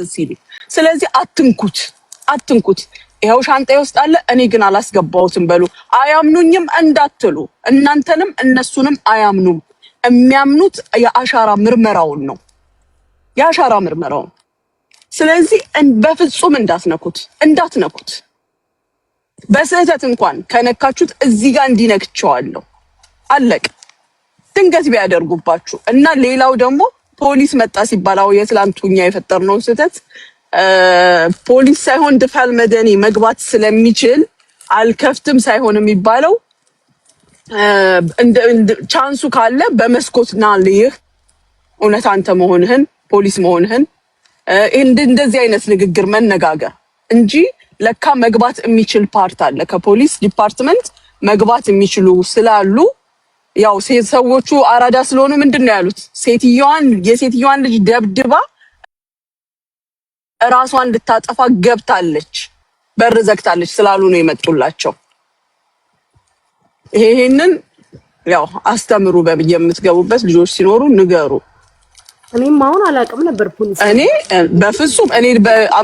ሲሉ፣ ስለዚህ አትንኩት፣ አትንኩት። ይኸው ሻንጣዬ ውስጥ አለ፣ እኔ ግን አላስገባሁትም በሉ። አያምኑኝም እንዳትሉ፣ እናንተንም እነሱንም አያምኑም። የሚያምኑት የአሻራ ምርመራውን ነው፣ የአሻራ ምርመራውን። ስለዚህ በፍጹም እንዳትነኩት፣ እንዳትነኩት። በስህተት እንኳን ከነካችሁት እዚህ ጋር እንዲነክቸዋለሁ። አለቅ። ድንገት ቢያደርጉባችሁ እና ሌላው ደግሞ ፖሊስ መጣ ሲባል አዎ የትላንቱ እኛ የፈጠርነው ስህተት ፖሊስ ሳይሆን دفاع المدني መግባት ስለሚችል አልከፍትም ሳይሆን የሚባለው chance ኡ ካለ በመስኮት ና ልይህ፣ እውነት አንተ መሆንህን፣ ፖሊስ መሆንህን፣ እንደዚህ አይነት ንግግር መነጋገር እንጂ ለካ መግባት የሚችል part አለ። ከፖሊስ department መግባት የሚችሉ ስላሉ ያው ሴት ሰዎቹ አራዳ ስለሆኑ ምንድን ነው ያሉት? ሴትዮዋን የሴትዮዋን ልጅ ደብድባ እራሷን ልታጠፋ ገብታለች፣ በር ዘግታለች ስላሉ ነው የመጡላቸው። ይሄንን ያው አስተምሩ፣ የምትገቡበት ልጆች ሲኖሩ ንገሩ። እኔም አሁን አላውቅም ነበር ፖሊስ። እኔ በፍጹም እኔ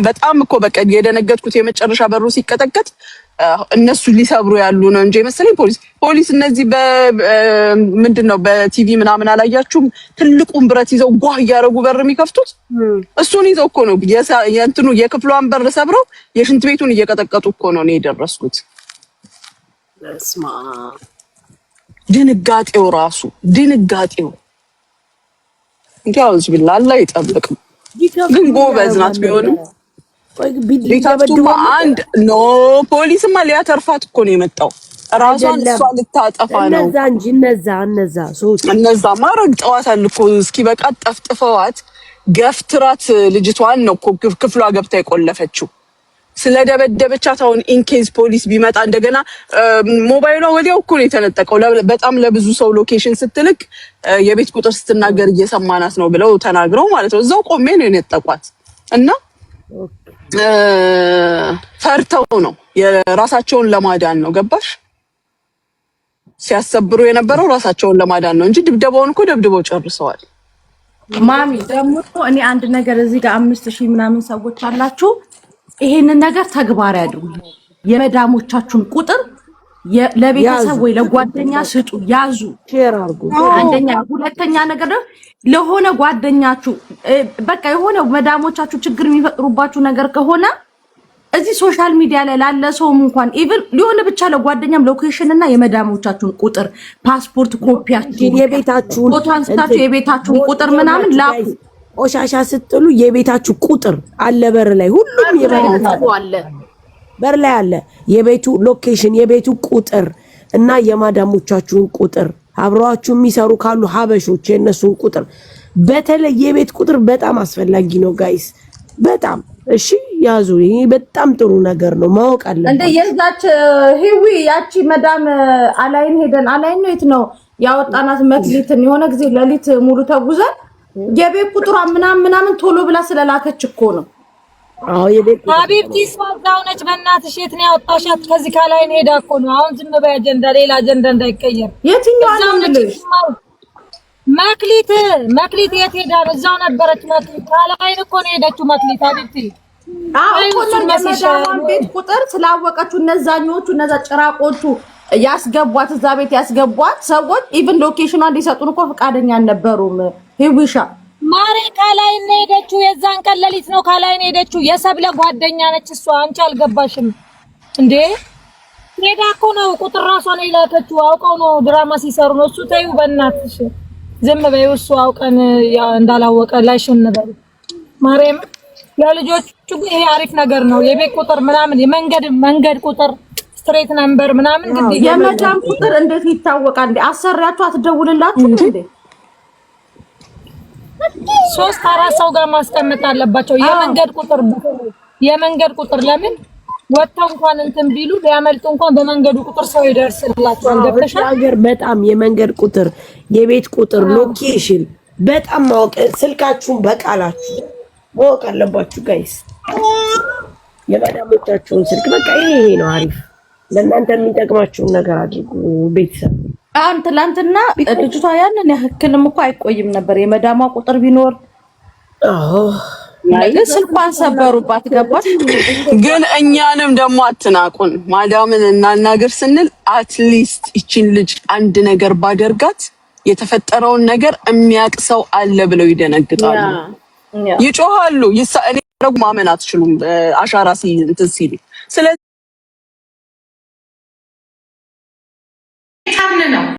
በጣም እኮ በቃ የደነገጥኩት የመጨረሻ በሩ ሲቀጠቀጥ እነሱ ሊሰብሩ ያሉ ነው እንጂ የመሰለኝ ፖሊስ እነዚህ ምንድን ነው በቲቪ ምናምን አላያችሁም? ትልቁን ብረት ይዘው ጓህ እያደረጉ በር የሚከፍቱት እሱን ይዘው እኮ ነው የእንትኑ የክፍሏን በር ሰብረው የሽንት ቤቱን እየቀጠቀጡ እኮ ነው እኔ የደረስኩት። ድንጋጤው ራሱ ድንጋጤው እንዲህ أعوذ بالله አላህ ይጠብቅ። ግን ጎበዝ ናት ቢሆንም ቢከፍቱማ አንድ no ፖሊስማ ሊያተርፋት እኮ ነው የመጣው። ራሷን እሷ ልታጠፋ ነው። እነዛ እንጂ እነዛ ሰዎች እነዛማ ረግጠዋታል እኮ እስኪበቃት ጠፍጥፈዋት ገፍትራት ልጅቷን ነው እኮ ክፍሏ ገብታ የቆለፈችው። ስለደበደበቻት አሁን in case ፖሊስ ቢመጣ እንደገና ሞባይሏ ወዲያው እኮ ነው የተነጠቀው። በጣም ለብዙ ሰው location ስትልክ የቤት ቁጥር ስትናገር እየሰማናት ነው ብለው ተናግረው ማለት ነው። እዛው ቆሜ ነው የነጠቋት እና ፈርተው ነው የራሳቸውን ለማዳን ነው። ገባሽ? ሲያሰብሩ የነበረው ራሳቸውን ለማዳን ነው እንጂ ድብደባውን እኮ ደብድበው ጨርሰዋል። ማሚ ደግሞ እኔ አንድ ነገር እዚህ ጋር 5,000 ምናምን ሰዎች አላችሁ። ይሄንን ነገር ተግባራዊ አድርጉ። የመዳሞቻችሁን ቁጥር ለቤተሰብ ወይ ለጓደኛ ስጡ፣ ያዙ። Share አድርጉ። አንደኛ። ሁለተኛ ነገር ደግሞ ለሆነ ጓደኛችሁ በቃ የሆነ መዳሞቻችሁ ችግር የሚፈጥሩባችሁ ነገር ከሆነ እዚህ social media ላይ ላለ ሰውም እንኳን even ሊሆን ብቻ ለጓደኛም location እና የመዳሞቻችሁን ቁጥር፣ ፓስፖርት ኮፒያችሁን፣ የቤታችሁን ፎቶ አንስታችሁ የቤታችሁን ቁጥር ምናምን ላኩ። ቆሻሻ ስትጥሉ የቤታችሁ ቁጥር አለ በር ላይ፣ ሁሉም የበር አለ በር ላይ አለ። የቤቱ location፣ የቤቱ ቁጥር እና የማዳሞቻችሁን ቁጥር፣ አብረዋችሁ የሚሰሩ ካሉ ሀበሾች የእነሱን ቁጥር፣ በተለይ የቤት ቁጥር በጣም አስፈላጊ ነው guys፣ በጣም እሺ ያዙ። ይሄ በጣም ጥሩ ነገር ነው፣ ማወቅ እንደ አለባችሁ። የዛች ሂዊ ያቺ መዳም አላይን ሄደን አላይን ነው የት ነው ያወጣናት መክሊትን የሆነ ጊዜ ሌሊት ሙሉ ተጉዘን የቤት ቁጥሯ ምናምን ምናምን ቶሎ ብላ ስለላከች እኮ ነው። አዎ የቤት ቁጥር حبيبتي እሷ እዛው ነች። በእናትሽ የት ነው ያወጣሻት? ከዚህ ካላይን ሄዳ እኮ ነው። አሁን ዝም በይ፣ አጀንዳ ሌላ አጀንዳ እንዳይቀየር። የትኛዋ ነው እዛው ነች። የምልሽ? መክሊት መክሊት የት ሄዳ ነው? እዛው ነበረች መክሊት። ካላይን እኮ ነው የሄደችው መክሊት። حبيبتي አዎ እኮ እሱን መስሽ የመዳሟን ቤት ቁጥር ስላወቀችው እነዛኞቹ እነዛ ጭራቆቹ ያስገቧት እዛ ቤት ያስገቧት ሰዎች even location ኗን ሊሰጡን እኮ ፈቃደኛ አልነበሩም። ሂዊሻ ማሬ ካላይን ነው የሄደችው። የዛን ቀን ሌሊት ነው ካላይን ሄደችው። የሰብለ ጓደኛ ነች እሷ። አንቺ አልገባሽም እንዴ? ሄዳ እኮ ነው ቁጥር ራሷ ነው የላከችው። አውቀው ነው ድራማ ሲሰሩ ነው። እሱ ተይው በእናትሽ ዝም በይው። እሱ አውቀን እንዳላወቀ ላይሽን እንበል ማርያም። ለልጆቹ ግን ይሄ አሪፍ ነገር ነው። የቤት ቁጥር ምናምን የመንገድ መንገድ ቁጥር street number ምናምን ግድ የመዳም ቁጥር እንዴት ይታወቃል? እንዴ አሰሪያችሁ አትደውልላችሁ እንዴ? ሶስት አራት ሰው ጋር ማስቀመጥ አለባቸው። የመንገድ ቁጥር ለምን ወጥተው እንኳን እንትን ቢሉ ቢያመልጡ እንኳን በመንገዱ ቁጥር ሰው ይደርስላቸዋል። ገብተሻል? ሀገር በጣም የመንገድ ቁጥር፣ የቤት ቁጥር፣ location በጣም ማወቅ ስልካችሁን በቃላችሁ ማወቅ አለባችሁ guys። የመዳሞቻችሁን ስልክ በቃ ይሄ ነው አሪፍ። ለእናንተ የሚጠቅማችሁን ነገር አድርጉ ቤተሰብ። አሁን ትላንትና ልጅቷ ያንን ያክልም እኮ አይቆይም ነበር የመዳሟ ቁጥር ቢኖር። አዎ። ግን ስልኳን ሰበሩባት። ገባሽ? ግን እኛንም ደግሞ አትናቁን። ማዳምን እናናገር ስንል at least ይችን ልጅ አንድ ነገር ባደርጋት የተፈጠረውን ነገር የሚያውቅ ሰው አለ ብለው ይደነግጣሉ፣ ይጮሃሉ። እኔ ማመን አትችሉም አሻራ እንትን ሲሉ። ስለዚህ